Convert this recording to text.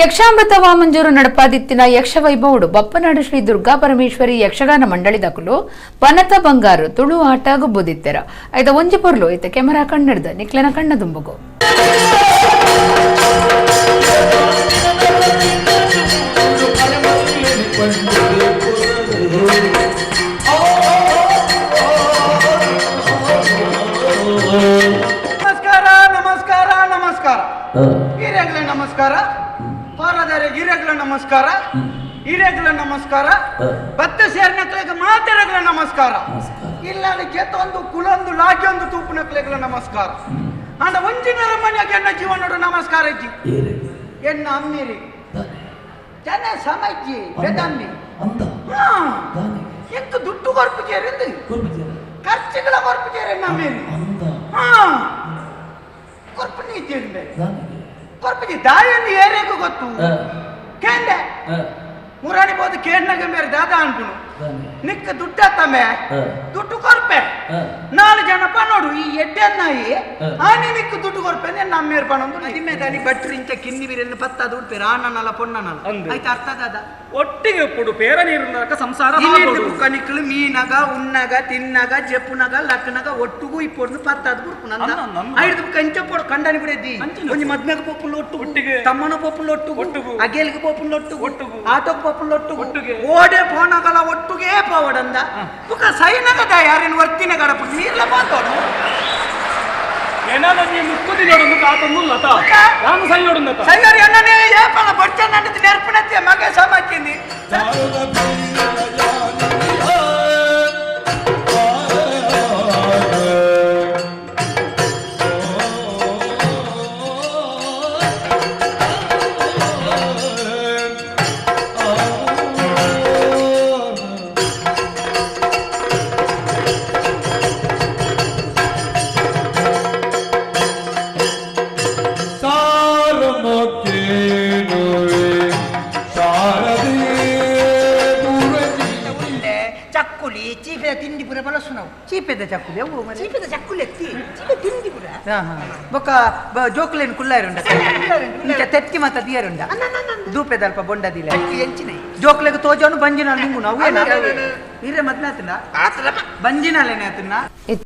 ಯಕ್ಷಾಮೃತ ವಾಮಂಜೂರು ನಡಪಾದಿತ್ತಿನ ಯಕ್ಷವೈಭವಡು ಬಪ್ಪನಾಡು ಶ್ರೀ ದುರ್ಗಾ ಪರಮೇಶ್ವರಿ ಯಕ್ಷಗಾನ ಮಂಡಳಿದಕುಲು ಪನತ ಬಂಗಾರು ತುಳು ಆಟ ಗುಬ್ಬುದಿತ್ತೆರ ಐತ ಒಂಜಿ ಪೊರ್ಲು ಐತ ಕೆಮರಾ ಕಣ್ಣಡ್ದ ನಿಕ್ಲೆನ ಕಣ್ಣ ದುಂಬುಗು. ನಮಸ್ಕಾರ ನಮಸ್ಕಾರ ನಮಸ್ಕಾರ ಹಿರಿಯಗಳ ನಮಸ್ಕಾರ, ಪಾರದಾರ ಹಿರಿಯಗಳ ನಮಸ್ಕಾರ, ಹಿರಿಯಗಳ ನಮಸ್ಕಾರ, ಭತ್ತ ಸೇರಿನಕ್ಳಿಗೆ ಮಾತೆರಗಳ ನಮಸ್ಕಾರ, ಇಲ್ಲ ಕೆತ್ತೊಂದು ಕುಲೊಂದು ಲಾಗಿಯೊಂದು ತೂಪುನಕ್ಲೆಗಳ ನಮಸ್ಕಾರ. ಅಂಡ ಒಂಜಿನರ ಮನೆಯಾಗ ಎನ್ನ ಜೀವನೋಡು ನಮಸ್ಕಾರ ಇಜ್ಜಿ ಎನ್ನ ಅಮ್ಮಿರಿ ಜನ ಸಮಜ್ಜಿ ಬೆದಮ್ಮಿ ಎಂತ ದುಡ್ಡು ಕೊರ್ಪು ಚೇರಿಂದು ಖರ್ಚುಗಳ ಕೊರ್ಪು ಚೇರಿ ಎನ್ನ ಅಮ್ಮಿರಿ ಕೊರ್ಪು ನೀತಿ ಕೊರ್ಪುಜಿ ದಾಯನ್ನು ಏರೇಕು ಗೊತ್ತು ಕೇಂಡೆ ಮುರಾಣಿ ಬೋದು ಕೇಂಡ್ನಾಗ ಮೇರೆ ದಾದ ಅನ್ಪುನು ನಿಕ್ಕ ದುಡ್ಡ ತಮ್ಮೆ ದುಡ್ಡು ಕೊರ್ಪೆ ನಾಲ್ಕು ಜನ ಪನೋಡು ಈ ಎಡ್ಡೆ ನಾಯಿ ಆನೆ ನಿಕ್ಕ ದುಡ್ಡು ಕೊರ್ಪೆ ಅಂದ್ರೆ ನಮ್ಮ ಮೇರ್ ಪನೊಂದು ನಿಮ್ಮೆದಾನಿ ಬಟ್ರಿ ಇಂಚ ಕಿನ್ನಿ ಬೀರನ್ನು ಪತ್ತ ದುಡ್ಪೇರು ಆನನಲ್ಲ ಪೊನ್ನನಲ್ಲ ಆಯ್ತು ಅರ್ಥ ದಾದ ಒಟ್ಟಿಗೆ ಪುಡು ಪೇರ ನೀರು ಸಂಸಾರ ಕನಿಕಲು ಮೀನಗ ಉನ್ನಗ ತಿನ್ನಗ ಜೆಪ್ಪುನಗ ಲಕ್ಕನಗ ಒಟ್ಟುಗು ಇಪ್ಪೊಡ್ದು ಪತ್ತಾದ ಬುಡ್ಪು ನಂದ ಐದು ಕಂಚ ಪೊಡು ಕಂಡನಿ ಬಿಡದಿ ಒಂಜಿ ಮದ್ಮೆಗ ಪೋಪುಲ್ ಒಟ್ಟು ಒಟ್ಟಿಗೆ ತಮ್ಮನ ಪೋಪುಲ್ ಒಟ್ಟು ಒಟ್ಟುಗು ಅಗೇಲಿಗೆ ಪೋಪುಲ್ ಒಟ್ಟು ಒಟ್ಟುಗು ಆಟೋಕ್ ಪೋಪುಲ್ ಒಟ್ಟು ಒಟ್ಟುಗೆ ಓಡೆ ಪೋನಗಲ ಒಟ್ಟುಗೆ ಪೋವಡಂದ ಬುಕ ಸೈನಗದ ಯಾರೇನು ವರ್ತಿನ ಗಡಪು ನೀರ್ಲ ಪಾತೋಡು ಏನಾದ ನೀ ಮುಕ್ಕುದಿ ನೋಡೊಂದು ಕಾತೊಂದು ಲತಾ ನಾನು ಸೈ ನೋಡುಂದತ ಸೈಯರ್ ಎನ್ನನೇ ಏಪಲ ಬಡ್ಚನಂಡದ ನೆರ್ಪಣತೆ ಮಗ ಸಮಾಚಿನಿ ಚೀಪೆದ ಚಕ್ಕುಲಿ ಅವು ಚೀಪೆದ ಚಕ್ಕುಲಿ ಎತ್ತಿ ಚೀಪೆ ತಿಂಡಿ ಪುರ ಬೊಕ್ಕ ಜೋಕುಲೇನು ಕುಲ್ಲಾರುಂಡ ಇಂಚ ತೆತ್ತಿ ಮಾತ ದಿಯರುಂಡ ದೂಪೆದಲ್ಪ ಬೊಂಡದಿಲ್ಲ ಎಂಚಿನ ಜೋಕ್ಲೆಗ್ ತೋಜೋನು ಬಂಜಿನ ಲಿಂಗುನ ಅವು ಏನ ಹಿರೇ ಮದ್ನಾತನ ಬಂಜಿನಾಲೇನೆ ಆತನ.